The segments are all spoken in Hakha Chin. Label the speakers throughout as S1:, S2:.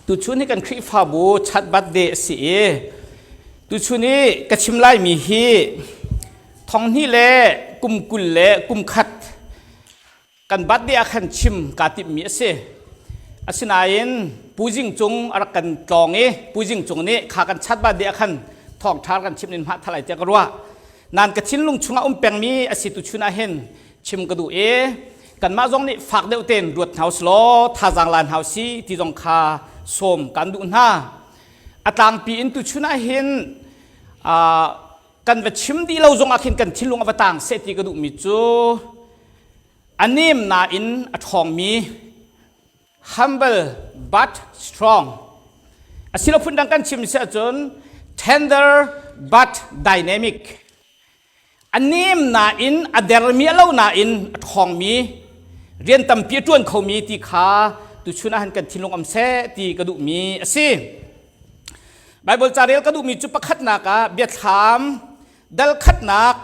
S1: Tuchun hi kan Khrihfabu chat birthday a si i tuchun i ka chim laimi hi thonghnih le kum 20 le kum khat kan birthday ah khan chim kaa timhmi a si. Asinain Pu Zing Cung a rak kan tlawng i Pu Zing Cung nih kha kan chat birthday ah khan thawngṭha kan chim nin hmah thalai tiah ka ruah. Nan ka thinlung chungah um pengmi a si tuchun ah hin chim ka duh i kanmah zong nih fak deuh tein ruat hna usilaw thazaang la hna usih ti zong kha sawm kan duh hna. A tlangpi in tuchun ah hin kan va chim dih lo zong ah khin kan thinlung a va tang seh ti ka duhmi cu a nem nain a ṭhawngmi humble but strong asilo phundang kan chim si ahcun tender but dynamic a nem nain a dermi a lo nain a ṭhawngmi rian tampi a ṭuan khomi ti kha tuchun ah han kan thinlung am seh ti ka duhmi a si. Bible ca rel ka duhmi cu pakhatnak ah biathlam dal khatnak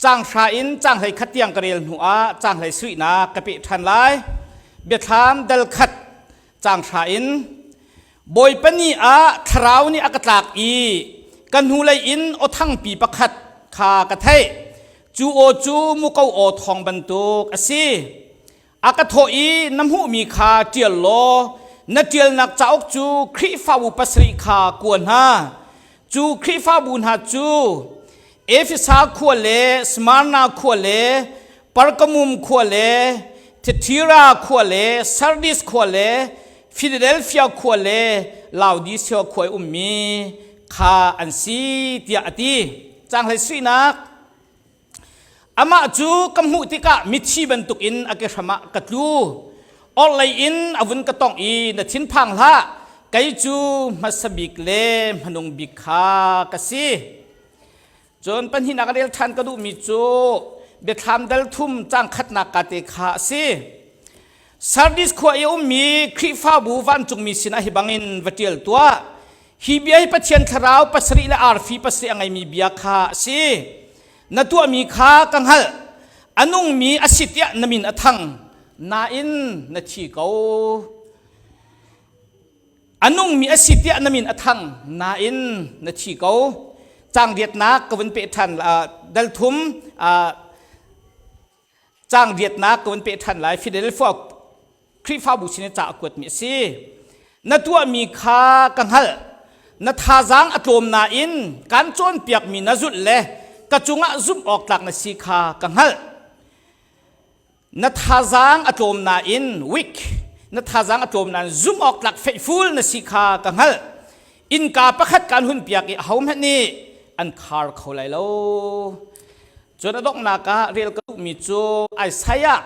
S1: caang hra in caang hlei khat tiang ka rel hnu ah caang hlei suihnak ka peh ṭhan lai. Biathlam dal khat caang hra in Bawipa ni ah thlarau nih a ka tlak i ka hnulei in aw thangpi pakhat kha ka theih. Cu aw cu muko aw thawng bantuk a si. A ka thawh i na hmuhmi kha ṭial law na ṭialnak cauk cu Khrihfabu pasarih kha kua hna. Cu Khrihfabu hna cu Efesa khua le Smyrna khua le Pergamum khua le Thyatira khua le Sardis khua le Philadelphia khua le Laodicea khua i ummi kha an si tiah a ti. Canghlei suinak Amah cu ka hmuh tikah mithi bantukin a ke hram ah ka tlu. Orhlei in a vun ka tongh i na thinphang hlah, kei cu hmasa bik le hmanung bik kha ka si. Cun pahnihnak a rel ṭhan ka duhmi cu biathlam dal thum caang khatnak ka te kha a si. Sardis khua i a ummi Khrihfabu vancungmi sinah hi bangin va ṭial tuah. Hi bia hi Pathian thlarau pasarih le arfi pasarih a ngeimi bia kha a si. Na tuahmi kha ka hngalh. A nungmi a si tiah na min a thang. Nain na thi ko. A nungmi a si tiah na min a thang. Nain na thi ko. Caang riatnak ka vun peh ṭhan dal thum caang riatnak ka vun peh ṭhan lai. Philadelphia Khrihfabu sin i ca a kuatmi a si. Na tuahmi kha ka hngalh. Na thazaang a tlawm nain kan cawnpiakmi na zulh le ka cungah zumh awk tlak na si kha ka hngalh. Na thazaang a tlawm nain weak na thazaang a tlawm nain zumh awk tlak faithful na si kha ka hngalh. Innka pakhat kan hun piak i ahohmanh nih an khar kho lai lo. Cun a donghnak ah rel ka duhmi cu Isaiah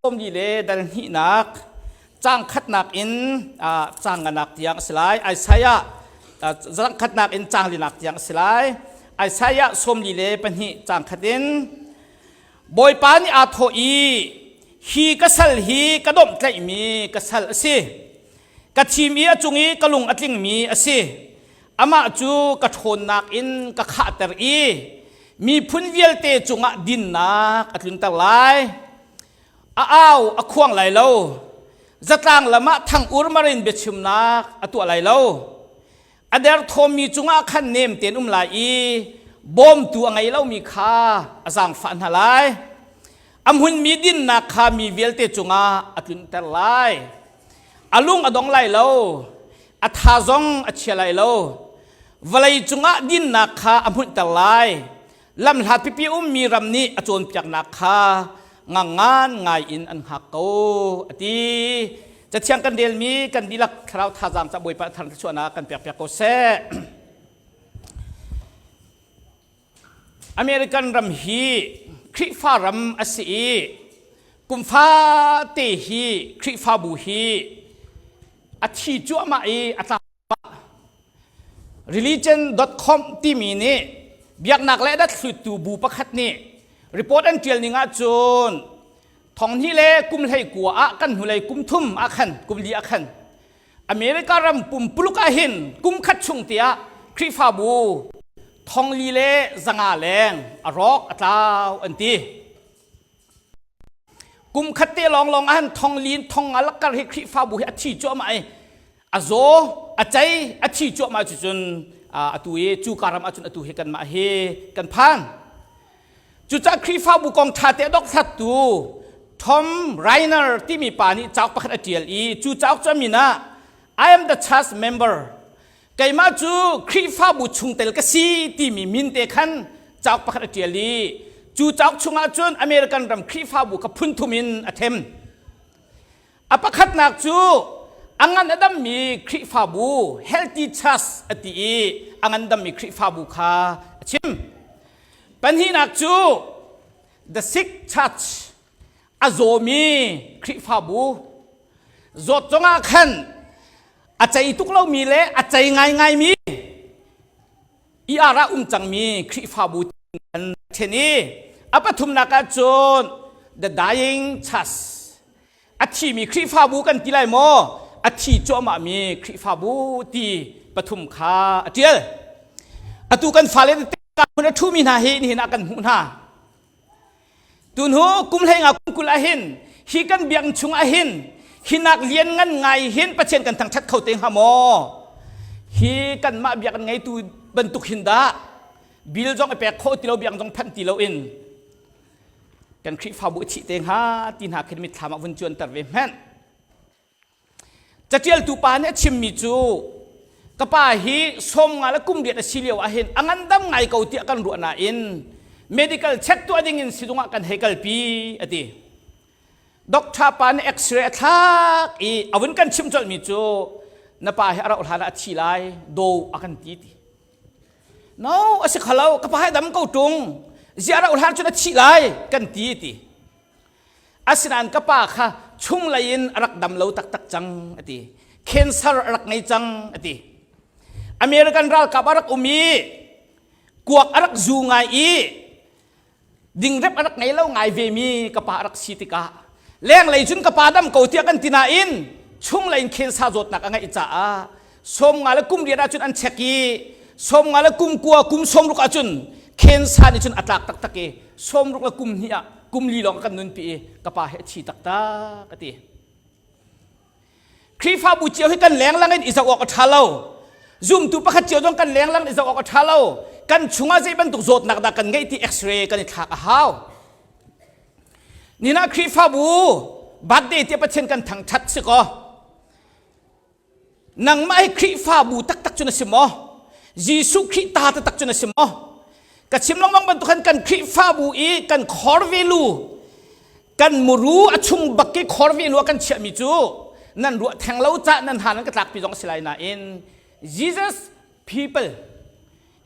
S1: 40 le dal hnihnak caang khatnak in caang nganak tiang a si lai. Isaiah zarh khatnak in caang linak tiang a si lai. Isaiah 42 caang khat in Bawipa nih aa thawh i hi ka sal hi ka domhtlaihmi ka sal a si. Ka thim i a cung i ka lung a tlingmi a si. Amah cu ka ṭhawnnak in ka khahter i miphun vialte cungah dinnak a tlunter lai. A au a khuang lai lo. Zatlang lam ah thang urmar in biachimnak a tuah lai lo. A derthawmmi cungah khan nem tein um lai i bawmtu a ngei lomi kha a zaangfah hna lai. A hmunmi dinnak kha mi vialte cungah a tlunter lai. A lung a dong lai lo. A tha zong a chia lai lo. Vawlei cungah dinnak kha a hmunhter lai. Lamhlat pipi ummi ram nih a cawnpiaknak kha ngangngan ngai in an hngak ko a ti. Cathiang kan relmi kan dihlak thlarau thazaang ca Bawipa thar thluachuahnak kan pek piak ko seh. American ram hi Khrihfa ram a si i kum fate hi Khrihfabu hi a thi cuahmah i a tla Religion.com timi nih biaknak le dathluttu bu pakhat nih report an ṭial ning ahcun thonghnih le kum 19 ah kan hnulei kum thum ah khan kum li ah khan America ram pumpuluk ah hin kum khat chung tiah Khrihfabu thongli le zanga leng a rawk a tlau an ti. Kum khat te lawnglawng ah hin thong li in thong nga lakkar hi Khrihfabu hi a thi cuahmah i. A zaw, a cei, a thi cuahmah cu cun atu i cu karam ahcun atu hi kanmah hi kan phan. Cucaah Khrihfabu kong ṭha te a dothlattu Tom Rainer timi pa nih cauk pakhat a ṭial i cu cauk cu a min ah I am the church member keimah cu Khrihfabu chungtel ka si timi min te khan cauk pakhat a ṭial i cu cauk chungah cun American ram Khrihfabu kha phunthum in a them. A pakhatnak cu a ngan a dammi Khrihfabu healthy church a ti i a ngandammi Khrihfabu kha a chim. Pahnihnak cu the sick church a zawmi Khrihfabu zawt zongah khan a cei tuk lomi le a cei ngaingaimi ER ah um cangmi Khrihfabu an then i a pathumnak ah cun the dying church a thimi Khrihfabu kan ti lai maw a thi cuahmahmi Khrihfabu ti pathum kha a ṭial atu kan fale hmun a ṭhumi hna hi nihin ah kan hmuh hna Tunhu kum hlei nga kum 20 ahhin hi kan biakinn chung ahhin hinak lian ngan ngai hin Pathian kan thangṭhat kho te hnga maw? Hi kanmah biakinn ngeitu bantuk hin dah bil zong i pek khawh ti lo biakinn zong phanh ti loin kan Khrihfabu i thih te hnga ti hna khin mitthlam ah vun cuanter ve hmanh. Catialtu pa nih a chimmi cu ka pa hi 50 le kum riat a si lio ahhin a ngandam ngai ko tiah kan ruah nain medical check tuah ding in sizung ah kan hei kalpi a ti. Doctor pa nih x-ray a thlak i a vun kan chimh colhmi cu na pa hi a rauh hlan ah a thi lai do a kan ti ti. No, a si kho lo, ka pa hi dam ko ṭung. Ziah rauh hlan cun a thi lai kan ti ti. Asinain ka pa kha chunglei in a rak dam lo taktak cang a ti. Cancer a rak ngei cang a ti. American ralkap a rak um i kuak a rak zu ngai i dingrep a rak ngei lo ngai vemi ka pa a rak si tikah lenglei cun ka pa dam ko tiah kan ti nain chunglei in cancer zawtnak a ngeih caah 50 le kum riat ahcun an check i 50 le kum kua kum 60 ahcun cancer nih cun a tlak taktak i 60 le kum hnih ah kum li lawng kan nunpi i ka pa hi a thi taktak a ti. Khrihfabu cio hi kan lenglang in i zoh awk a ṭha lo. Zumtu pakhat cio zong kan lenglang in i zoh awk a ṭha lo. Kan chungah zei bantuk zawtnak dah kan ngeih ti x-ray kan i thlak a hau. Nina Khrihfabu birthday tiah Pathian kan thangṭhat si kaw Nangmah hi Khrihfabu taktak cu na si maw? Jesuh Khrih ta taktak cu na si maw? Ka chim lengmang bantuk khan kan Khrihfabu i kan core value kan muru a chung bak i core value a kan chiahmi cu nan ruah theng lo cah nan ha nan ka tlakpi zong a si lai nain Jesus people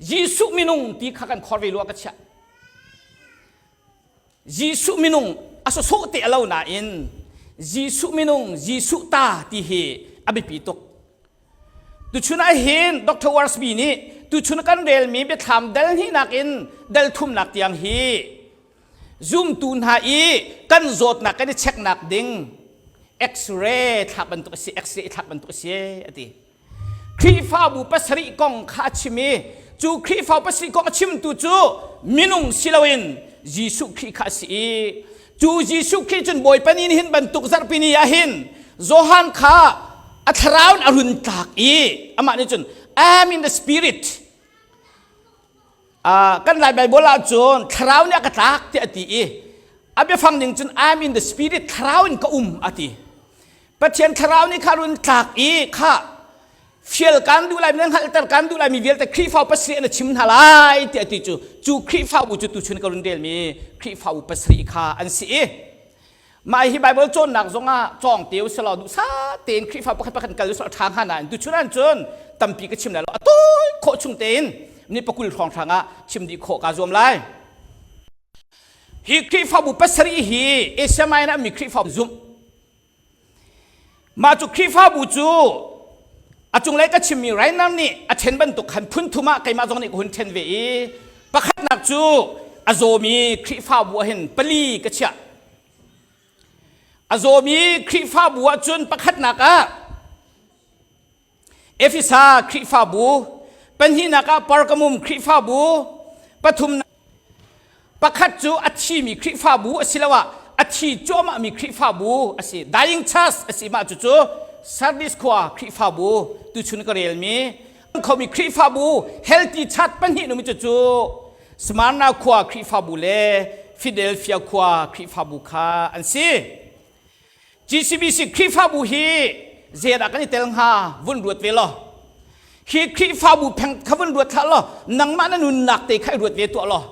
S1: Jesuh minung ti kha kan core value a ka chiah. Jesuh minung a sawsawh te a lo nain Jesuh minung Jesuh ta ti hi a biapi tuk. Tuchun ah hin Dr. Warsby nih tuchun kan relmi biathlam dal hnihnak in dal thumnak tiang hi zumtu hna i kan zawtnak kan i checknak ding X-ray thlak bantuk a si, X-ray thlak bantuk a si a ti. Khrihfabu pasarih kong kha a chim i cu Khrihfa pasarih kong a chimtu cu minung si loin Jesuh Khrih kha a si i cu Jesuh Khrih cun Bawipa ni hin bantuk zarhpi ni ah hin Johan kha a thlarau in a run tlak i amah nih cun I am in the spirit kan Lai Bible ah cun thlarau nih a ka tlak tiah a ti i a biafang ning cun I am in the spirit thlarau in ka um a ti Pathian thlarau nih kha run tlak i kha fial kan duh lai mi hngalhter kan duh lai mi vialte Khrihfa pasarih an chim hna lai tiah ti cu cu Khrihfabu cu tuchun ka run relmi Khrihfabu pasarih kha an si i mah hi Bible cawnnak zongah cawng te usalaw duhsah tein Khrihfa pakhat pakhat kal usalaw ṭha hnga nain tuchun ah cun tampi ka chim lai lo a tawi khawh chung tein ni pakul hrawnghrang ah chim dih khawh kaa zuam lai hi Khrihfabu pasarih hi Asia Minor mi Khrihfa zumh Mah cu Khrihfabu cu a cunglei ka chimmi Rainer nih a ṭhen bantuk khan phun thum ah keimah zong nih ka hun ṭhen ve i pakhatnak cu a zawmi Khrihfabu ah hin pali ka chiah. A zawmi Khrihfabu ah cun pakhatnak ah Efesa Khrihfabu, pahnihnak ah Pergamum Khrihfabu, pathumnak pakhat cu a thimi Khrihfabu asiloah a thi cuahmahmi Khrihfabu a si. Dying Church a si mah cucu. Sardis khua Khrihfabu tuchun ka relmi khomi Khrihfabu healthy chat pahnih numi cu cu Smyrna khua Khrihfabu le Philadelphia khua Khrihfabu kha an si. GCBC Khrihfabu hi zeidah kan i tel hnga vun ruat ve law. Hi Khrihfabu pheng kha vun ruat hlah law nangmah na nunnak te kha i ruat ve tuah law.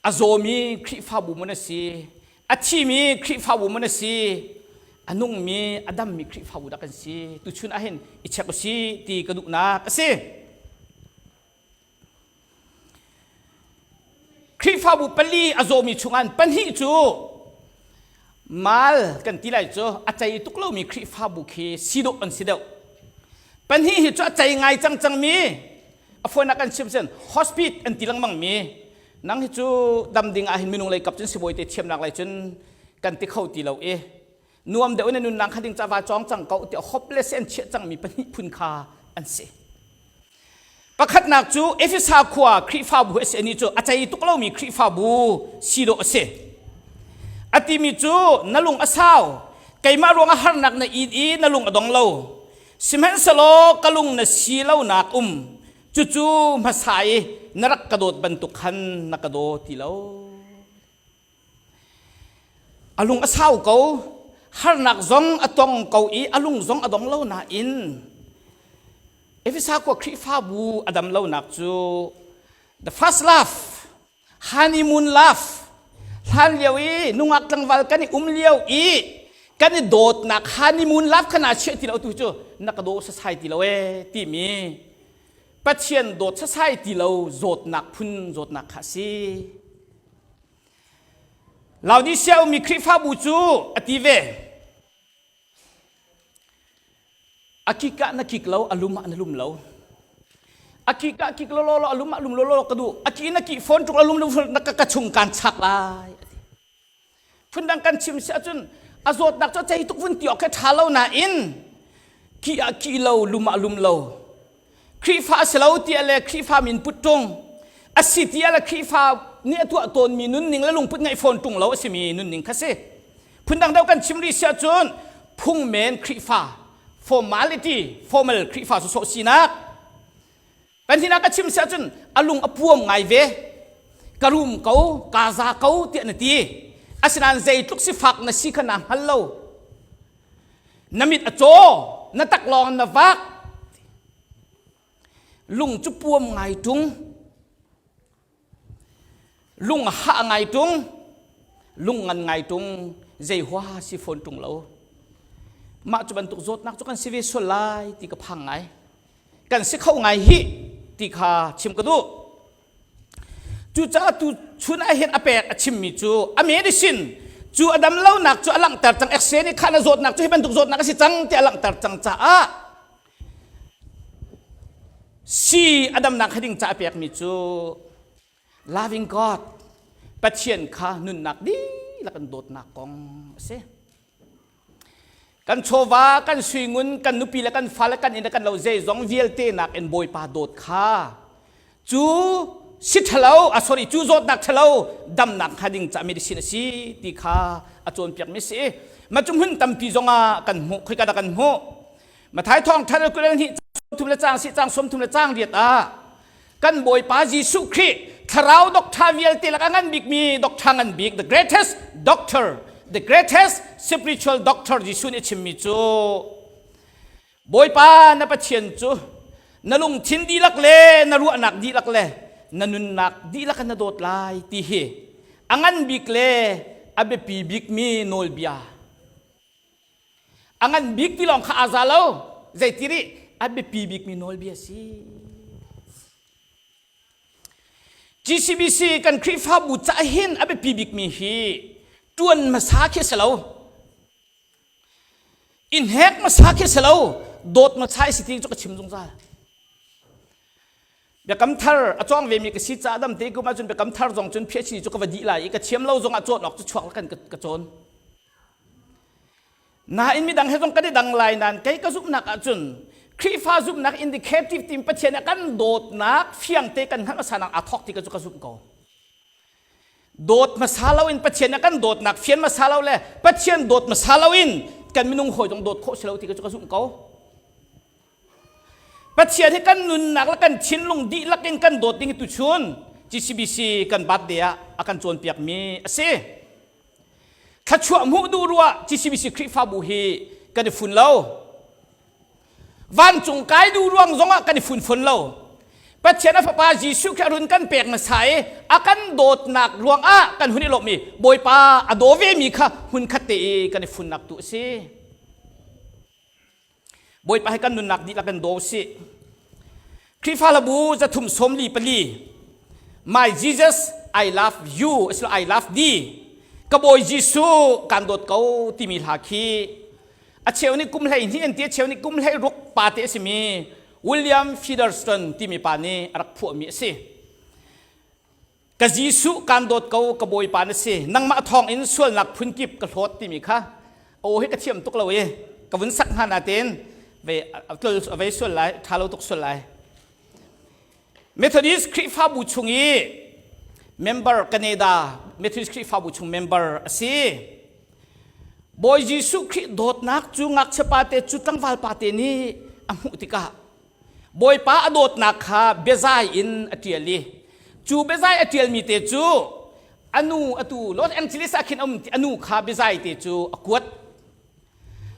S1: A zawmi Khrihfabu maw na si? A thimi Khrihfabu maw na si? A nungmi, a dammi Khrihfabu dah kan si? Tuchun ahhin i check usih ti ka duhnak a si. Khrihfabu pali a zawmi chungah pahnih cu mal kan ti lai cu a cei tuk lomi Khrihfabu khi si dawh an si deuh. Pahnih hi cu a cei ngai cangcangmi a fawinak kan chim cun hospital an ti lengmang mi nang hi cu dam ding ah hin minung lei kap cun sibawi te thiamnak lei cun kan ti kho ti lo i nuam deuh in nunnak kha ding ca va cawng cang ko tiah hopeless an chiah cangmi pahnih phun kha an si. Pakhatnak cu Efesa khua Khrihfabu a si ani cu a cei tuk lomi Khrihfabu si dawh a si. A timi cu na lung a sau, keimah ruangah harnak na in i na lung a dong lo. Sihmanhsehlaw ka lung na si lonak um, cucu hmasa i na rak ka dawt bantuk khan na ka daw ti lo. A lung a sau ko, harnak zong a tong ko i a lung zong a dong lo nain Efesa khua Khrihfabu a dam lonak cu the first love, honeymoon love, hlan lio i nungak tlangval kan i um lio i kan i dawtnak honeymoon love kha naa chiah ti lo tu cu na ka daw sasai ti lo ee timi Pathian dawt sasai ti lo zawtnak phun zawtnak kha a si. Laodicea ummi Khrihfabu cu a ti ve. A kik ah na kik lo, a lum ah na lum lo. A kik ah kik lo lo, a lum ah lum lo lo ka duh. A ki na ki phone tuk a lum lum na ka chung kan chak lai. Phundang kan chim si ahcun a zawtnak cu cei tuk vun ti awk khi ṭha lo nain ki ah ki lo, lum ah lum lo. Khrihfa a si lo tiah le Khrihfa min put ṭung a si tiah le Khrihfa nih a tuah tawnmi nunning le lungput ngeih fawn ṭung lo a simi nunning kha si. Phundang deuh kan chim rih si ahcun phungmen Khrihfa formality formal Khrihfa sawsawh sinak kan hinak ka chim si ahcun a lung a puam ngai ve ka rum ko ka za ko tiah na ti asinain zeitluk sifak na si kha naa hngal lo na mit a caw na taklawng na vak lung cu puam ngai ṭung lung a hah ngai ṭung lung ngan ngai ṭung zei hua si fawn ṭung lo mah cu bantuk zawtnak cu kan si ve sual lai ti ka phang ngai kan si kho ngai hi ti kha chim ka duh Cucaah tu chun ah hin a pek a chimmi cu a medicine cu a dam lonak cu a langhter cang x-ray nih khan a zawtnak cu hi bantuk zawtnak a si cang ti a langhter cang caah si a damnak kha ding ca a pekmi cu loving God Pathian kha nunnak dihlak in dawtnak kong a si. Kan chawva, kan suingun, kan nupi le kan fale, kan inn le kan lo zeizong vialte nakin Bawipa dawt kha cu si ṭhalo, ah sorry, cu zawtnak ṭhalo damnak hnga ding ca medicine a si ti kha a cawnpiakmi si. Mah cu hmun tampi zongah kan hmuh, khoika dah kan hmuh? Mathai thawng ṭhan 22 thum le cang si cang 30 le cang riat ah kan Bawipa Jesuh Khrih thlarau doctor vialte lak a ngan bikmi doctor ngan bik the greatest doctor the greatest spiritual doctor Jesuh nih a chimmi cu Bawipa na Pathian cu na lungthin dihlak le na ruahnak dihlak le na nunnak dihlak in na dawt lai ti hi a ngan bik le a biapi bikmi nawlbia A ngan bik ti lawng kha aa za lo. Zeiti rih? A biapi bikmi nawlbia si. GCBC kan Khrihfabu ca hin a biapi bikmi hi ṭuan hmasa khi a si lo. I hnek hmasa khi a si lo. Dawt hmasa i si ti cu ka chim zungzal. Biakam thar a cawng vemi ka si caah dam te kum ahcun biakam thar zong cun PhD cu ka va dih lai i ka thiam lo zong ah cawn awk cu chuak kan ka cawn. Nain midang he zong kan i dang lai nain kei ka zumhnak ahcun Khrihfa zumhnak indicative team Pathian a kan dawtnak fiangte kan hngalh hmasa nak aa thawk ti ka cu ka zumh ko. Dawt hmasa loin Pathian a kan dawtnak fian hmasa lo le Pathian dawt hmasa loin kan minung hawi zong dawt khawh si lo ti ka cu ka zumh ko. Pathian hi kan nunnak le kan thinlung dihlak in kan dawt ding tuchun GCBC kan birthday ah a kan cawnpiakmi a si. Thluachuah hmuh duh ruah GCBC Khrihfabu hi kan i fun lo. Vancung kai duh ruang zongah kan i fun fun lo. Pathian a fapa Jesuh khi a run kan pek hmasa i a kan dawtnak ruangah kan hun i lawmh i Bawipa a daw vemi kha hmunkhat te i kan i funnak tu a si. Bawipa he kan nunnak dihlak in daw usih. Khrihfa hlabu 344 My Jesus I love you asilo I love thee ka bawi Jesuh kan dawt ko timi hla khi a cheu nih kum 12 an ti a cheu nih kum 16 pa te a simi William Featherston timi pa nih a rak phuahmi a si. Ka Jesuh kaan dawt ko, ka Bawipa na si. Nangmah thawng in sualnak phunkip ka hlawt timi kha aw hi ka thiam tuk lo i ka vun sak hnga natein ve tlol ve sual lai, ṭha lo tuk sual lai. Methodist Khrihfabu chung i member Canada Methodist Khrihfabu chung member a si. Bawi Jesuh Khrih dawtnak cu ngakchia pate cu tlangval pate nih a hmuh tikah Bawipa a dawtnak kha biazai in a ṭial i cu biazai a ṭialmi te cu a nu atu Los Angeles ah khin a um ti a nu kha biazai te cu a kuat.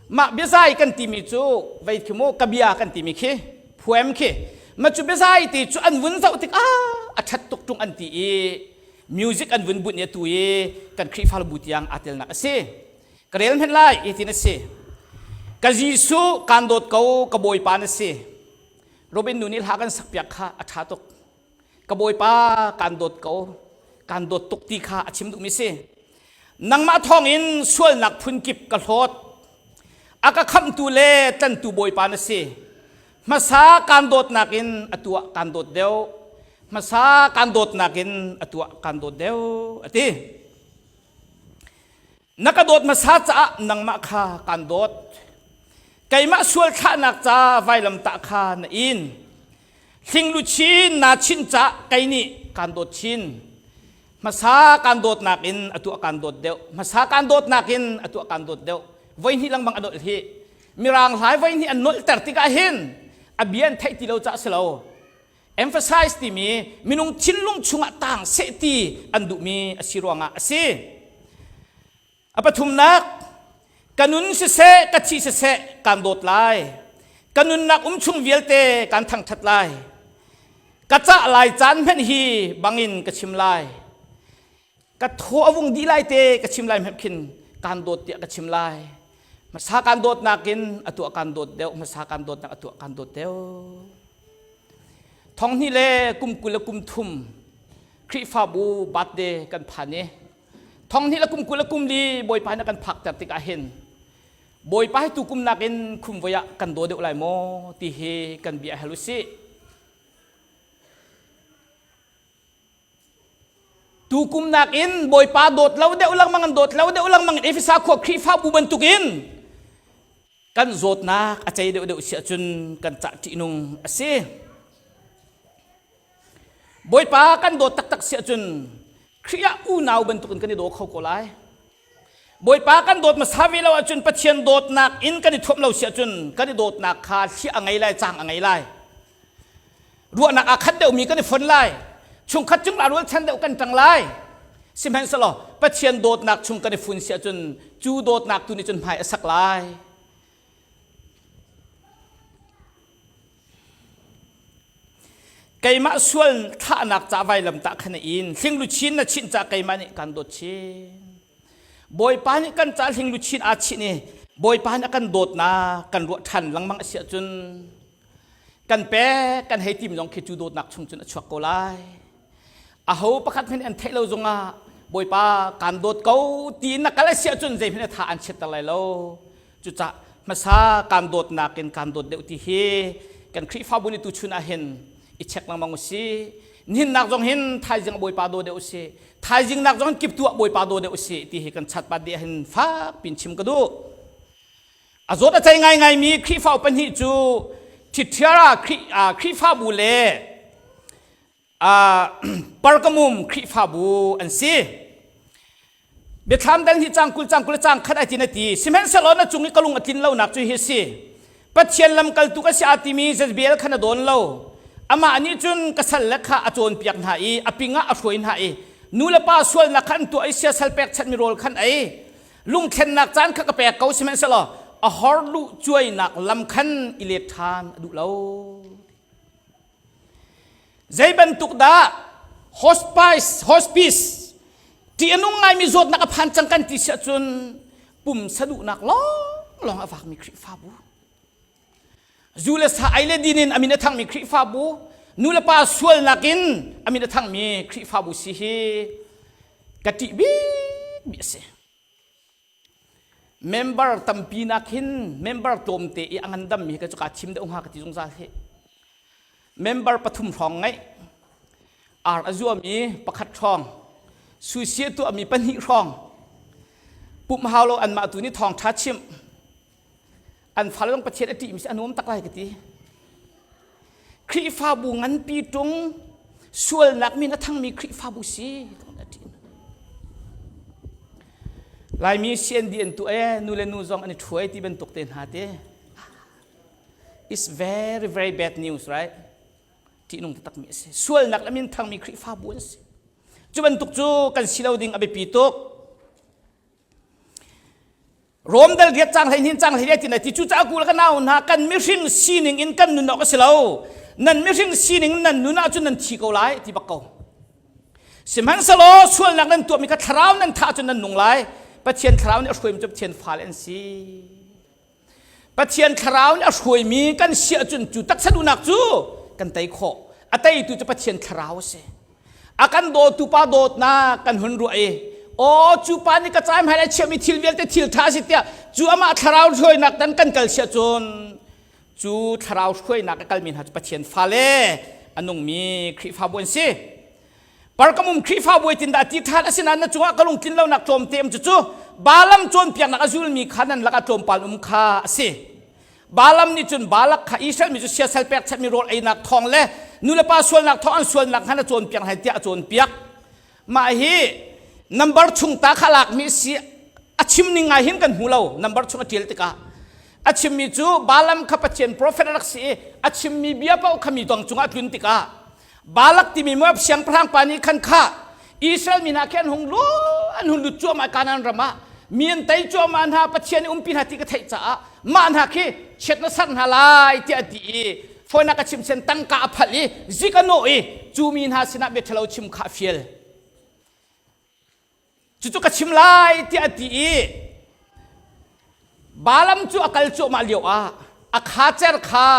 S1: Mah biazai kan timi cu vei khi mu ka bia kan timi khi poem khi ma cu biazai te cu an vun zoh tik ah a ṭhat tuk ṭung an ti i music an vun bunh i atu i kan Khrihfabu tiang aa telnak a si. Ka rel hmenh lai hitin a si. Ka Jesuh kaan dawt ko, ka Bawipa na si. Robin nu nih hla kan sakpiak kha a ṭha tuk. Ka Bawipa kaan dawt ko, kaan dawt tuk ti kha a chim duhmi si. Nangmah thawngin sualnak phunkip ka hlawt. A ka khamhtu le tlantu Bawipa na si. Hmasa kaan dawtnak in a tuah kaan dawt deuh. Hmasa kaan dawtnak in a tuah kaan dawt deuh, a ti. Na ka dawt hmasa caah nangmah kha kaan dawt. Keimah sual thlahnak ca vailamtah kha na in. Hling luchin naa chinh caah kei nih kaan dawt chin. Hmasa kaan dawtnak in a tuah kaan dawt deuh. Hmasa kaan dawtnak in a tuah kaan dawt deuh. Voihnih lengmang a nolh hi. Mirang hlai voihnih an nolhter tikah hin a bia an theih ti lo caah si lo. Emphasize timi minung thinlung chungah tang seh ti an duhmi a si ruangah a si. A pathumnak, ka nun siseh, ka thi siseh, kaan dawt lai. Ka nunnak um chung vialte kaan thangṭhat lai. Ka cah lai caan hmanh hi bangin ka chim lai. Ka thaw a vung dih lai te ka chim lai hmanh khin kaan dawt tiah ka chim lai. Hmasa kaan dawtnak in a tuah kaan dawt deuh, hmasa kaan dawtnak a tuah kaan dawt deuh. Thonghnih le kum 20 le kum thum Khrihfabu birthday kan phan i thonghnih le kum 20 le kum li Bawipa nih a kan phakter tikah hin Bawipa hi tukum nakin khumvoi ah kan daw deuh lai maw ti hi kan bia hal usih. Tukum nakin Bawipa dawt lo deuh lengmang an dawt lo deuh lengmang in Efesa khua Khrihfabu bantukin kan zawtnak a cei deuhdeuh si ahcun kan cah ṭihnung a si. Bawipa kan dawt taktak si ahcun Khrih ah unau bantukin kan i daw kho ko lai. Bawipa kan dawt hmasa ve lo ahcun Pathian dawtnak in kan i thuam lo si ahcun kan i dawtnak kha hliah a ngei lai, cang a ngei lai. Ruahnak aa khat deuhmi kan i fon lai. Chungkhat cungah rualchan deuh kan ṭang lai. Sihmanhsehlaw Pathian dawtnak chung kan i fun si ahcun cu dawtnak tu nih cun hmai a sak lai. Keimah sual thlahnak ca vailamtah kha na in hlingluchin na chinh ca keimah nih kan dawt chin. Bawipa nih kan ca hlingluchin aa chinh i Bawipa nih a kan dawtnak kan ruah ṭhan lengmang a si ahcun kan pek kan hei tim zong khi cu dawtnak chung cun a chuak ko lai. Aho pakhat hmanh an theih lo zongah Bawipa kaan dawt ko ti na kal a si ahcun zeihmanh a tha an chiatter lai lo. Cucah hmasa kaan dawtnak in kaan dawt deuh ti hi kan Khrihfabu nih tuchun ah hin i check lengmang usih. Nihin nak zong hin thaizing ah Bawipa daw deuh usih. Thaizing nak zong hin kiptu ah Bawipa daw deuh usih ti hi kan chatpat dih ah hin fak pin chim ka duh. A zawt a cei ngaingaimi Khrihfa pahnih cu Thyatira Khrihfabu le Pergamum Khrihfabu an si. Biathlam dal hi cang 20 cang 20 cang khat ai tin a ti. Sihmanhsehlaw na cung i ka lung a tlin lonak cu hi a si. Pathian lamkaltu ka si aa timi Jezebel kha na dawn lo. Amah nih cun ka sal le kha a cawnpiak hna i a ping ah a hruai hna i nu le pa sualnak kha an tuah i siasal pekchanhmi rawl khan ei. Lungthlennak caan kha ka pek ko sihmanhsehlaw a hor luh cuainak lam khan i let ṭhan a duh lo. Zei bantuk dah hospice hospice ṭih a nung ngaimi zawtnak a phan cang kan ti si ahcun pumsa duhnak lawnglawng a vakmi Khrihfabu zu le sa ei le din in a min a thangmi Khrihfabu nu le pa sualnak in a min a thangmi Khrihfabu si hi ka ṭih bikmi a si. Member tampi nak hin member tlawmte i a ngandammi hi ka cu kaa thim deuh hnga ka ti zungzal hi. Member pathum hrawng ngeih, ar a zuami pakhat hrawng, suisia tuahmi pahnih hrawng, pumh hau lo anmah tu nih thawngṭha chimh, an fale zong Pathian a ṭihmi si a nuam tak lai ka ti. Khrihfabu nganpi ṭung sualnak min a thangmi Khrihfabu si. Laimi CND an tu e nu le nu zong an i ṭhuai ti bantuk te hna te. It's very very bad news, right? Ṭihnung taktakmi a si. Sualnak le min thangmi Khrihfabu an si. Cu bantuk cu kan si lo ding a biapi tuk. Rom dal riat cang hlei hnin cang hlei ti na ti cu ca ku le ka nau hna kan mihring sining in kan nun awk a si lo nan mihring sining nan nun ahcun nan thi ko lai ti bak ko sihmanhsehlaw sualnak nan tuahmi kha thlarau nan thah ahcun nan nung lai Pathian thlarau nih a hruaimi cu Pathian fale an si Pathian thlarau nih a hruaimi kan si ahcun cu taksa duhnak cu kan tei khawh a teitu cu Pathian thlarau a si a kan dawtu pa dawtnak kan hun ruah i aw cu pa nih ka caim hai lai chiahmi thil vialte thil ṭha a si tiah cu amah thlarau hruainak dan kan kal siah cun cu thlarau hruainak a kalmi hna cu Pathian fale a nungmi Khrihfabu an si. Pergamum Khrihfabu tin dah ti ṭhan asinain na cungah ka lungtlin lonak tlawmte um cucu Balaam cawnpiaknak a zulmi kha nan lakah tlawmpal um kha a si. Balaam nih cun Balak kha Israel mi cu siasal pekchanhmi rawl einak thawng le nulepa sualnak thawng an sualnak khan a cawnpiak hna tiah a cawnpiak. Mah hi number chung ta kha lakmi si a chim ning ngai hin kan hmu lo number chung a ṭial tikah a chimmi cu Balaam kha Pathian prophet a rak si i a chimmi bia paoh kha mi dong cungah a tlun tikah Balak timi Moab siangpahrang pa nih khan kha Israel mi hna khi an hung lu an hun lut cuahmah Kanaan ram ah mi an tei cuahmah hna Pathian nih umpi hna ti ka theih caah mah hna khi chiat na ser hna lai tiah a ti i fawinak ka chim sen tangka a phalh i zik a nawh i cu mi hna sinah bia ṭhalo chim kha a fial Cucu ka chim lai tiah a ti i Balaam cu a kal cuahmah lio ah a khacer kha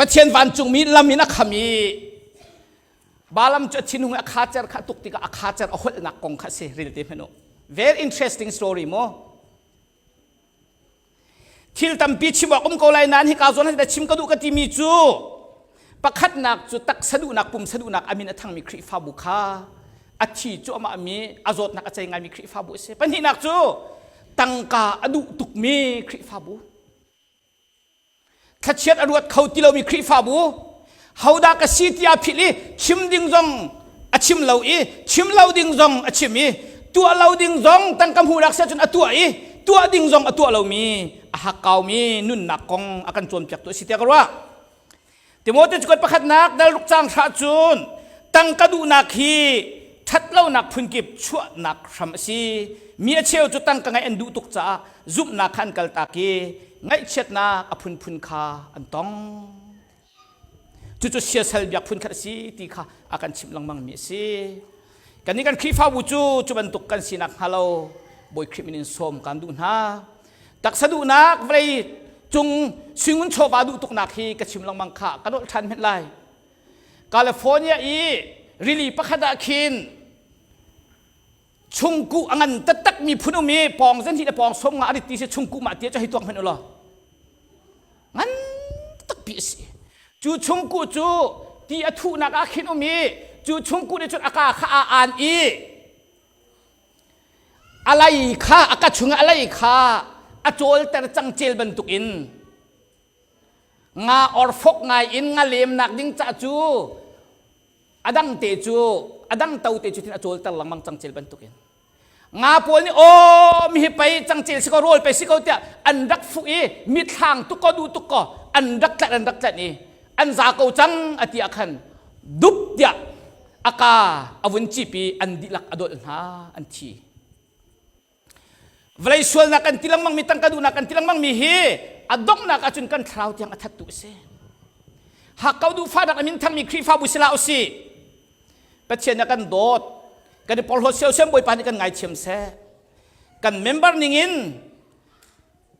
S1: Pathian vancungmi lam in a kham i Balaam cu a thinhung i a khacer kha a tuk tikah a khacer a holhnak kong kha a si rel te hmanh u. Very interesting story mu. Thil tampi chim awk um ko lai nain hika zawn ah chim ka duh ka timi cu pakhatnak cu taksa duhnak pumsa duhnak a min a thangmi Khrihfabu kha a thi cuahmah mi a zawtnak a cei ngaimi Khrihfabu a si. Pahnihnak cu tangka a duh tukmi Khrihfabu. Thlachiat a ruat kho ti lomi Khrihfabu hodah ka si tiah philh i chim ding zong a chim lo i chim lo ding zong a chim i tuah lo ding zong tangka hmuhnak si ahcun a tuah i tuah ding zong a tuah lomi a hakkaumi nunnak kong a kan cawnpiaktu a si tiah ka ruah. Timote cakuat pakhatnak dal ruk cang hra cun tangka duhnak hi ṭhatlonak phunkip chuahnak hram a si. Mi a cheu cu tangka ngaih an duh tuk caah zumhnak kha an kaltak i ngaihchiatnak a phunphun kha an tong. Cucu siasal biak phunkhat a si ti kha a kan chimh lengmangmi a si. Kannih kan Khrihfabu cu cu bantuk kan sinak hnga lo Bawi Khrih min in sawm kan duh hna. Taksa duhnak vawlei cung suingun chawva duh tuknak hi ka chim lengmang kha ka nolh ṭhan hmenh lai. California i rili pakhat ah khin chungkuh a ngan taktak mi phun um i pawng zen hi le pawng som nga a rit ti si chungkuh mah tia cu hei tuak hmenh u law ngan takpi a si cu chungkuh cu ti a thuhnak ah khin um i cu chungkuh nih cun a ka kha aa aan i A lei kha a ka chungah a lei kha a cawlter cangcel bantukin nga orfok ngai in nga lemnak ding ca cu a dang te cu a dang to te cu tin a cawlter lengmang cangcel bantukin. Nga pawl nih aw mi hi pei cangcel si ko rawl pei si ko tiah an rak fuh i mitthlang tuk ko duh tuk ko an rak tlaih an rak tlaih i an za ko cang a ti ah khan dup tiah a ka a vun cip i an dihlak a dolh hna an thi. Vawlei sualnak kan ti lengmang mi tangka duhnak kan ti lengmang mi hi a donghnak ahcun kan thlarau tiang a thattu a si. Hakkau duhfahnak a min thangmi Khrihfabu si hlah usih. Pathian nih a kan dawt. Kan i porhlawt siausiam Bawipa nih kan ngaithiam seh. Kan member ningin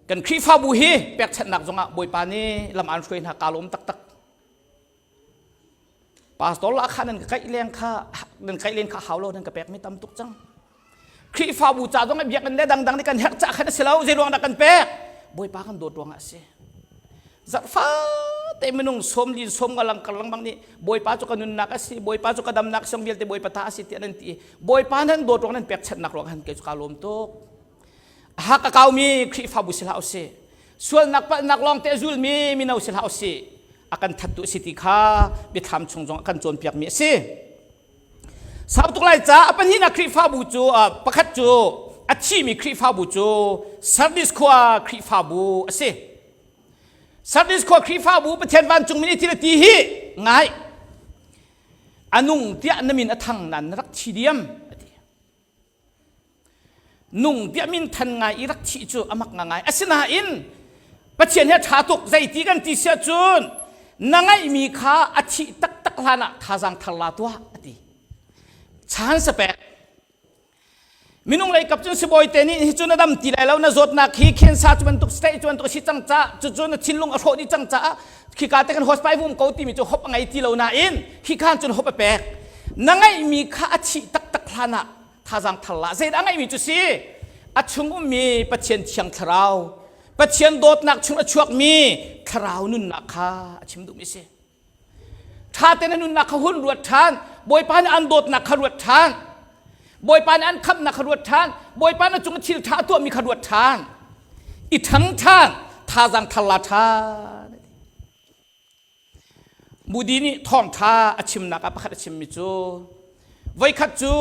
S1: kan Khrihfabu hi pekchanhnak zongah Bawipa nih lam aan hruai hna kaa lawm taktak. Pastor lah kha nan ka kaih leng kha nan kaih len kha hau lo nan ka pek mi tam tuk cang. Khrihfabu ca zong biakinn le dangdang nih kan herh ca khan a si lo zei ruang dah kan pek Bawipa kan dawt ruangah a si. Zarhfa te minung sawm lin sawm nga lang kar lengmang nih Bawipa cu ka nunnak a si Bawipa cu ka damnak siang vialte Bawipa ta a si tiah nan ti Bawipa nan dawt ruang nan pekchanhnak ruang han kei cu ka lawm tuk. Hak a kaumi Khrihfabu si hlah usih. Sualnak palhnak lawng te a zulmi mino si hlah usih. A kan thattu a si ti kha biathlam chung zong a kan cawnpiakmi a si. Sau tuk lai ca a pahnihnak Khrihfabu cu pakhat cu a thimi Khrihfabu cu Sardis khua Khrihfabu a si. Sardis khua Khrihfabu Pathian vancungmi nih thil a ti hi ngai. A nung tiah na min a thang nan na rak thi diam a ti. Nung tiah min than ngai i rak thih cu a mak ngai. Asinain Pathian hi a ṭha tuk zeiti kan ti siah cun na ngeihmi kha a thih taktak hlan ah thazaang thar la tuah a ti. Chan sapek. Minung lei kap cun sibawi te nih hi cu na dam ti lai lo na zawtnak hi cancer cu bantuk state cu bantuk a si cang ca cucu na thinlung a hrawh dih cang caah khika te kan hospital vum ko timi cu hop a ngei ti lo nain hi khan cun hop a pek. Na ngeihmi kha a thih taktak hlan ah thazaang thar la zeidah a ngeihmi cu si a chung ummi Pathian thiang thlarau Pathian dawtnak chung a chuakmi thlarau nunnak kha a chim duhmi si ṭha tein a nunnak kha hun ruat ṭhan Bawipa nih an dawtnak kha ruat ṭhan Bawipa nih an khamhnak kha ruat ṭhan Bawipa na cung thil ṭha a tuahmi kha ruat ṭhan i ṭhang ṭhan thazaang thar la ṭhan Moody nih thawngṭha a chimnak ah pakhat a chimmi cu voikhat cu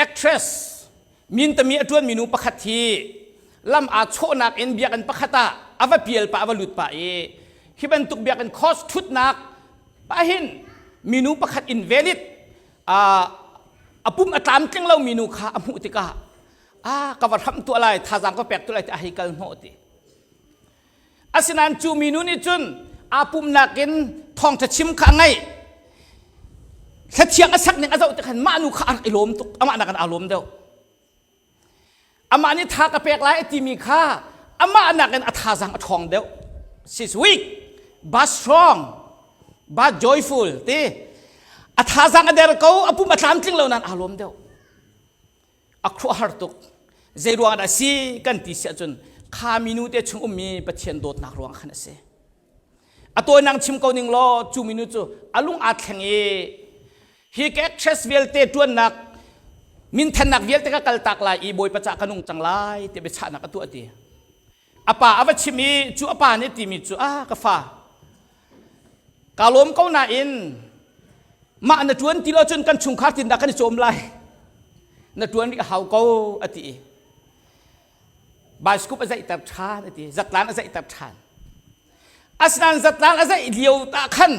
S1: actress mintami a ṭuanmi nu pakhat hi lam aa chawhnak in biakinn pakhat ah a va pial pah a va lut pah i hi bantuk biakinn course ṭhutnak pahin minu pakhat invalid a pum a tlamtling lo minu kha a hmuh tikah a ka va hramh tuah lai thazaang ka pek tuah lai ti a hei kal hnawh ti Asinain cu minu nih cun aa pumnak in thawngṭha chim kha a ngaih. Thlathiang a sak ning a zoh tik khan mah nu kha a rak i lawm tuk. Amah nakin aa lawm deuh. Amah nih tha ka pek lai a timi kha amah nakin a thazaang a ṭhawng deuh. She's weak, but strong, but joyful ti. A thazaang a der ko, a pum a tlamtling lo nain aa lawm deuh. A khuahar tuk. Zei ruang dah si kan ti si ahcun kha minu te chung ummi Pathian dawtnak ruang khan a si. A tawinak chim ko ning law cu minu cu a lung aa thleng i hi ka actress vialte ṭuannak minthannak vialte ka kaltak lai i Bawipa cah ka nung cang lai ti biachahnak a tuah ti. A pa a va chim i cu a pa nih timi cu ah ka fa Kaa lawm ko nain mah na ṭuan ti lo cun kan chungkhar tin dah kan i cawm lai. Na ṭuan rih a hau ko a ti i bioscope a zaihter ṭhan a ti zatlan a zaihter ṭhan. Asinain zatlan a zaih lio ah khan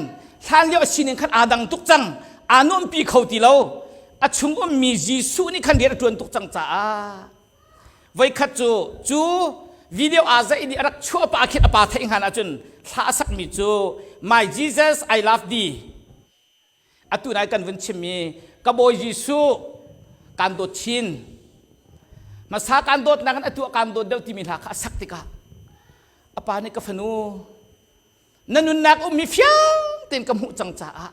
S1: hlan lio a sining khan aa dang tuk cang aa nuampi kho ti lo a chung ummi Jesuh nih khan rian a ṭuan tuk cang caah Voikhat cu cu video aa zaih nih a rak chuah pah khin a pa theih hngan ahcun thla a sakmi cu My Jesus I love thee atu nai kan vun chimmi ka Bawi Jesuh kaan dawt chin hmasa kaan dawtnak in atu ah kaan dawt deuh timi hla kha a sak tikah a pa nih ka fanu na nunnak ummi fiang tein ka hmuh cang caah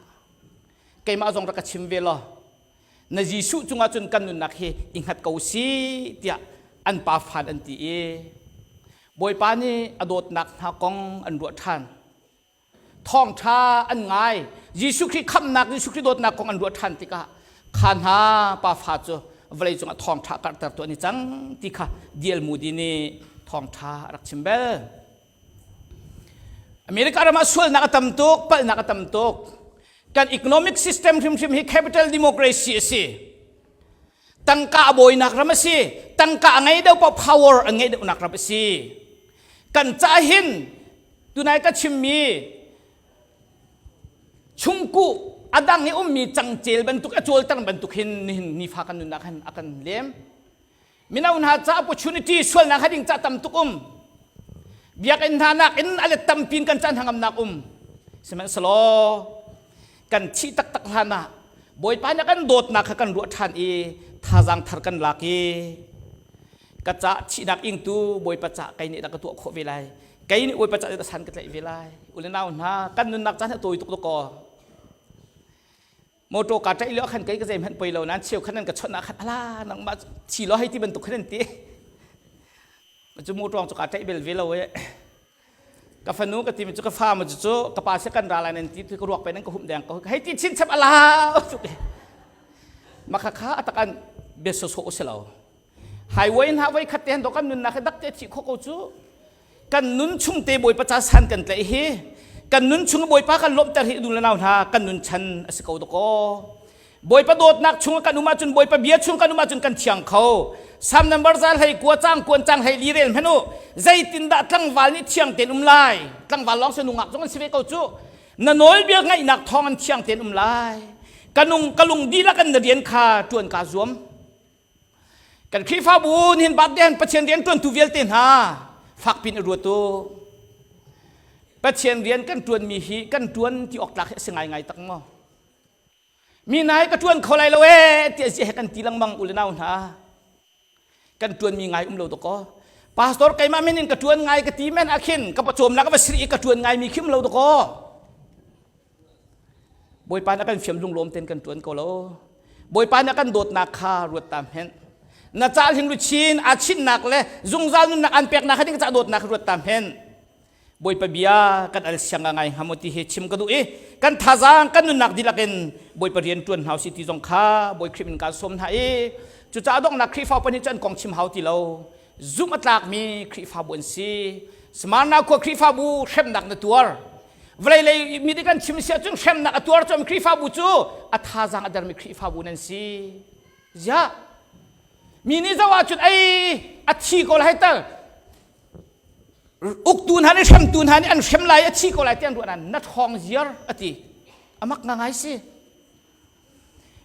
S1: keimah zong rak ka chim ve law na Jesuh cungah cun kan nunnak hi i hngat ko si tiah an pa fan an ti i Bawipa nih a dawtnak hna kong an ruah ṭhan. Thawngṭha an ngai. Jesuh Khrih khamhnak, Jesuh Khrih dawtnak kong an ruah ṭhan tikah kha hna pa fa cu vawlei cungah thawngṭha karhter tu an i cang ti kha D.L. Moody nih thawngṭha a rak chim bel. America ram ah sualnak a tam tuk, palhnak a tam tuk. Kan economic system hrimhrim hi capital democracy a si. Tangka a bawinak ram a si. Tangka a ngei deuh paoh power an ngeih deuhnak ram a si. Kan ca hin tunai ka chimmi chungkuh a dang i ummi cangcel bantuk a cawlter bantuk hin nihin nifa kan nunnak hin a kan lem. Mino hna ca opportunity sualnak ha ding ca tam tuk um. Biakinn hna nak in a let tampi in kan caan hangamnak um. Sihmanhsehlaw kan thih taktak hlan ah Bawipa nih kan dawtnak kha kan ruah ṭhan i thazaang thar kan lak i ka ca thihnak ingtu Bawipa ca kei nih dah ka tuah khawh ve lai. Kei nih Bawipa ca dah san ka tlaih ve lai. U le nau hna kan nunnak caan hi a tawi tuk dakaw. Motor ka ṭaih lio khan kei ka zeihmanh poi lo nain cheu khan an ka chawnh ah khan ala nangmah thi lo hei ti bantuk khan an ti. Cu motor cu ka ṭaih bel ve lo e. Ka fanu ka ti mi cu ka fa ma cu cu ka pa se kan ra lai nan ti tu ka ruak pe nan ka humh deng ko hei ti chin chap ala tuk ma kha kha atakan bia so so si lo highway hna voi khat te han do kan nunnak he dak te thi kho ko cu kan nun chung te bawipa ca san kan tlaih hi kan nun chung bawipa kan lawmhter hi dun le nau hna kan nun chan a si ko dakaw bawipa dawtnak chung kan um ahcun bawipa bia chung kan um ahcun kan thiang kho Psalm number za hlei kua cang kuan cang hlei li rel hmanu zeitindah tlangval nih thiang tein um lai tlangval lawng se nungak zong an si ve ko cu na nawlbia ngaihnak thawng an thiang tein um lai ka nung ka lung dihlak in na rian kha ṭuan kaa zuam Kan Khrihfabu nihin birthday han Pathian rian ṭuantu vialte hna fakpin i ruat u. Pathian rian kan ṭuanmi hi kan ṭuan ti awk tlak hi a si ngaingai tak maw? Mi nai ka ṭuan kho lai lo ee tiah ziah he kan ti lengmang u le nau hna. Kan ṭuanmi ngai um lo dakaw. Pastor keimah men in ka ṭuan ngai ka ti men ahkhin ka pawcawmnak va sir i ka ṭuan ngaimi khi um lo dakaw. Bawipa na kan fiam lunglawm ten kan ṭuan ko lo. Bawipa na kan dawtnak kha ruat ta hmenh. Na ca hling luchin aa chinnak le zungzal nunnak an peknak kha ding ca dawtnak ruat ta hmenh. Bawipa bia kan al siang ngai hnga maw ti hi chim ka duh i kan thazaang kan nunnak dihlak in Bawipa rian ṭuan hna usih ti zong kha Bawi Khrih min kaan sawm hna i cucaah donghnak Khrihfa upa nih cun kong chim hau ti lo zumh a tlakmi Khrihfabu an si. Smyrna khua Khrihfabu hremnak na tuar vawlei lei mi nih kan chim si ahcun hremnak a tuar cawm Khrihfabu cu a thazaang a dermi Khrihfabu nan si. Ziah mi nih zoh ahcun ei a thi ko lai tal uktu hna nih hremtu hna nih an hrem lai a thi ko lai ti an ruah nain na ṭhawng ziar a ti amak ngangai si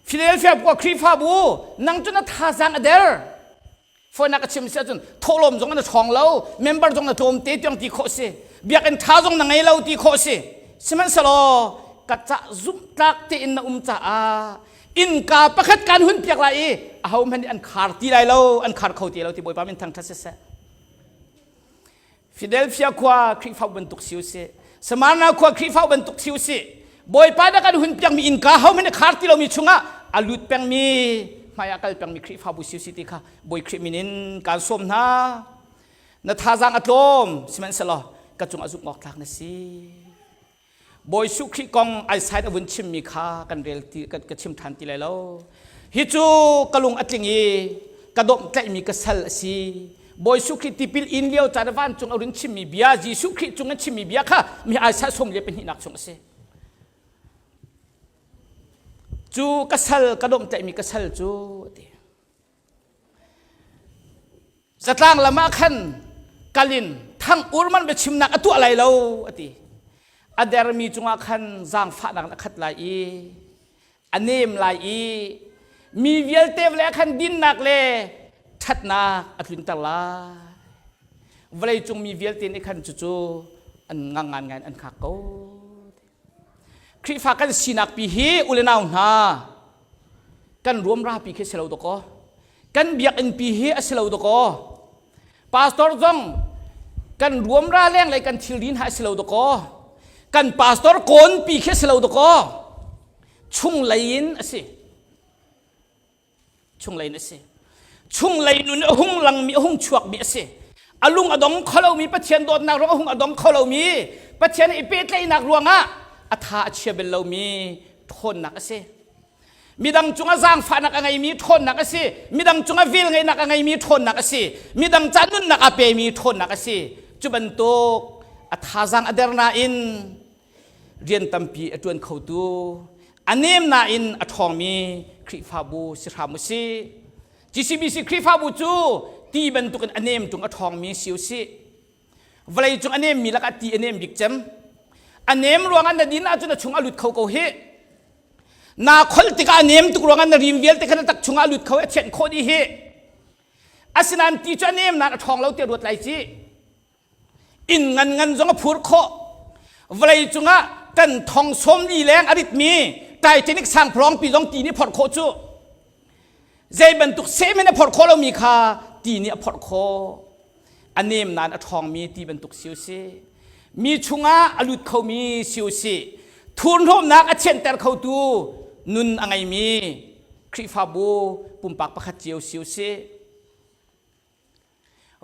S1: Philadelphia khua Khrihfabu nang cu na thazaang a der Fawinak a chim si ahcun thawhlawm zong na ṭhawng lo, member zong na tlawm te tiang ti khawh si, biakinn ṭha zong na ngei lo ti khawh si. Sihmanhsehlaw ka cah zumhtlak tein na um caah innka pakhat kaan hun piak lai i ahohmanh nih an khar ti lai lo, an khar kho ti lo ti Bawipa min thangṭhat siseh. Philadelphia khua Khrihfa bantuk si usih. Smyrna khua Khrihfa bantuk si usih. Bawipa dah kan hun piakmi innka ho hmanh khar ti lomi chungah a lut pengmi hmai ah kal pengmi Khrihfabu si usih ti kha Bawi Khrih min in kaan sawm hna. Na thazaang a tlawm sihmanhsehlaw ka cungah zumh awk tlak na si. Bawi Jesuh Khrih kong Isaiah a vun chimmi kha kan rel ti ka chim ṭhan ti lai lo. Hi cu ka lung a tling i ka dawmh tlaihmi ka sal a si. Bawi Jesuh Khrih tipil in lio caan vancung a run chimmi bia Jesuh Khrih cung an chimmi bia kha mi Isaiah sawm le pahnihnak chung a si. Cu ka sal ka dawmh tlaihmi ka sal cu a ti. Zatlang lam ah khan kal in thang urman biachimnak a tuah lai lo a ti. A dermi cungah khan zaangfahnak in a khat lai i a nem lai i mi vialte vawlei ah khan dinnak le ṭhatnak a tlunter lai. Vawleicung mi vialte nih khan cucu an ngang ngan ngai an hngak ko. Khrihfa kan sinak pi hi u le nau hna kan ruamra pi khi si lo dakaw kan biakinn pi hi a si lo dakaw pastor zong kan ruamra lenglei kan thilri hna a si lo dakaw kan pastor kawn pi khi a si lo dakaw chunglei in a si Chunglei in a si. Chunglei nun a hung langmi a hung chuakmi a si. A lung a dong kho lomi Pathian dawtnak ruang a hung a dong kho lomi Pathian i pehtlaihnak ruangah a tha a chia bel lomi ṭhawnnak a si. Midang cungah zaangfahnak a ngeimi ṭhawnnak a si. Midang cungah velngeihnak a ngeimi ṭhawnnak a si. Midang ca nunnak a pemi ṭhawnnak a si. Cu bantuk a thazaang a der nain rian tampi a ṭuan khotu a nem nain a ṭhawngmi Khrihfabu si hram u sih. GCBC Khrihfabu cu ti bantukin a nem tung a ṭhawngmi si u sih. Vawlei cung a nemmi lakah ti a nem bik cem. A nem ruangah na din ahcun a chung a lut kho ko hih. Naa kholh tikah a nem tuk ruangah na rim vialte kha na tak chungah a lut kho i a thianh khawh dih hih. Asinain ti cu a nem nain a ṭhawng lo tiah ruat lai ci. Inn ngan ngan zong a phur khawh. Vawlei cungah kan thong 40 leng a ritmi Titanic sangphalawng pi zong ti nih phorh khawh cu. Zei bantuk seh a phorh khawh lomi kha ti nih a phorh khawh. A nem nain a ṭhawngmi ti bantuk si u si. Mi chungah a lut khomi si u si. Thurhnawmnak a thianter khotu nun a ngeimi Khrihfabu pumpak pakhat cio si u si.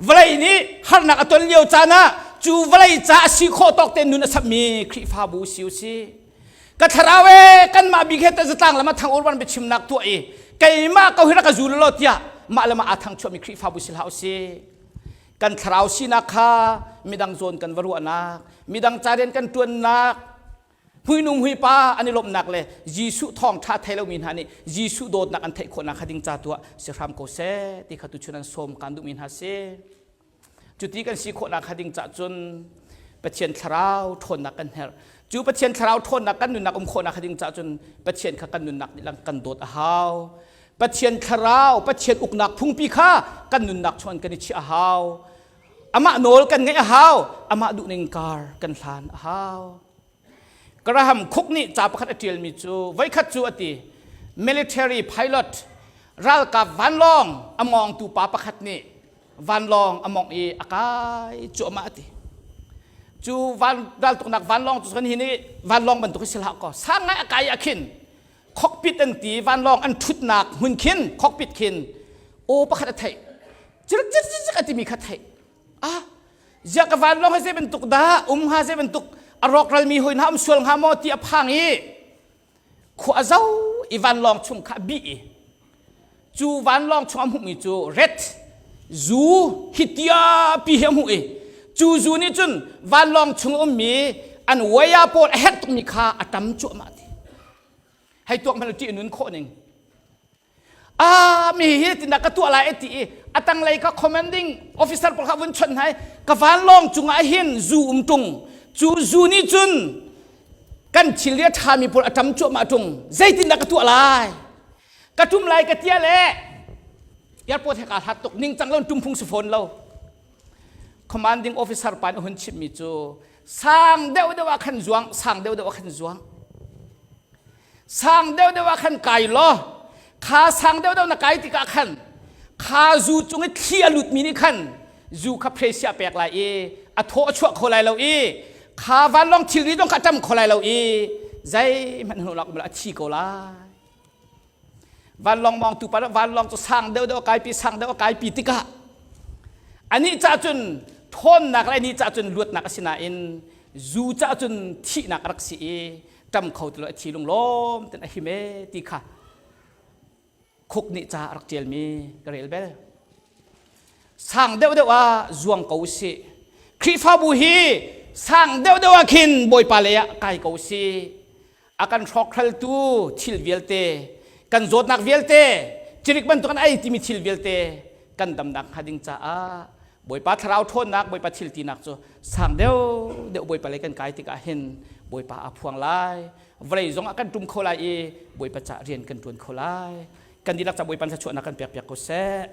S1: Vawlei nih harnak a ton lio caan ah cu vawlei ca a si khawh tawk tein nun a sammi Khrihfabu si u si. Ka thlarau e kanmah bik he zatlang lam ah thang urban biachimnak tuah i keimah ko hi rak ka zul law tiah mah le mah aa thangchuahmi Khrihfabu si hlah u si. Kan thlarau sinak kha midang zawn kan va ruahnak, midang ca rian kan ṭuannak, Hmuinung huipa an i lawmhnak le Jesuh thawngṭha thei lomi hna nih Jesuh dawtnak an theih khawhnak kha ding ca tuah si hram ko seh ti kha tuchun an sawm kaan duhmi hna si. Cuti kan si khawhnak kha ding cah cun Pathian thlarau ṭhawnnak kan herh. Cu Pathian thlarau ṭhawnnak kan nunnak um khawhnak kha ding cah cun Pathian kha kan nunnak nih kan dawt a hau. Pathian thlarau, Pathian uknak phungpi kha kan nunnak chung kan i chiah a hau. Amah nawl kan ngaih a hau, amah duhning kar kan hlan a hau. Graham Cook nih ca pakhat a ṭialmi cu voikhat cu a ti military pilot ralkap vanlawng a mawngtu pa pakhat nih vanlawng a mawngh i a kai cuahmah a ti. Cu van raltuknak vanlawng cu kan hi nih vanlawng bantuk hi si hlah kaw sang ngai a kai ah khin cockpit an ti vanlawng an ṭhutnak hmun khin cockpit khin aw pakhat a theih cir cir cir a timi kha theih ah ziah ka vanlawng hi zei bantuk dah um hnga zei bantuk a rawkralmi hoi hna um sual hnga maw ti a phang i khua a zo i vanlawng chung kha a bih i cu vanlawng chung a hmuhmi cu ret zu hi tiapi hi a hmuh i cu zu nih cun vanlawng chung ummi an waya pawl a herh tukmi kha a tam cuahmah ti hei tuak hmanh ṭih nun khawh ning ah mi hi tindah ka tuah lai ti i a tanglei ka commanding officer pawl kha vun chawnh hna i ka vanlawng cungah hin zu um tung cu zu nih cun kan thil a ṭhami pawl a ṭam cuahmah ṭung zeitindah ka tuah lai ka ṭum lai ka tia le airport he kaa hlat tuk ningcang lo ṭum phung si fawn lo commanding officer pa nih hun chimmi cu sang deuh deuh ah khan zuang sang deuh deuh ah khan zuang Sang deuhdeuh ah khan kai law kha sang deuhdeuh na kai tikah khan kha zu cung i thli a lutmi nih khan zu kha pressure pek lai i a thaw a chuah kho lai lo i kha vanlawng thilri zong kha a ṭam kho lai lo i zeihmanh hnu lak um a thi ko lai. Vanlawng mawngtu pa vanlawng cu sang deuhdeuh a kaipi sang deuh a kaipi tikah anih cah cun ṭhawnnak le anih cah cun luatnak a si nain zu cah cun thihnak a rak si i ṭam kho ti lo a thi lunglawm ten a him e ti kha khuk nih ca a rak ṭialmi ka rel bel sang deuhdeuh ah zuang ko usih Khrihfabu hi sang deuhdeuh ah khin Bawipa lei ah kai ko usih a kan hrawkhraltu thil vialte kan zawtnak vialte cirik bantuk an ei timi thil vialte kan damnak hnga ding caah Bawipa thlarau ṭhawnnak Bawipa thil tinak cu sang deuh deuh Bawipa lei kan kai tikah hin Bawipa aa phuang lai vawlei zong ah kan ṭum kho lai i Bawipa cah rian kan ṭuan kho lai kan dihlak ca Bawipa thluachuahnak kan pek piak ko seh.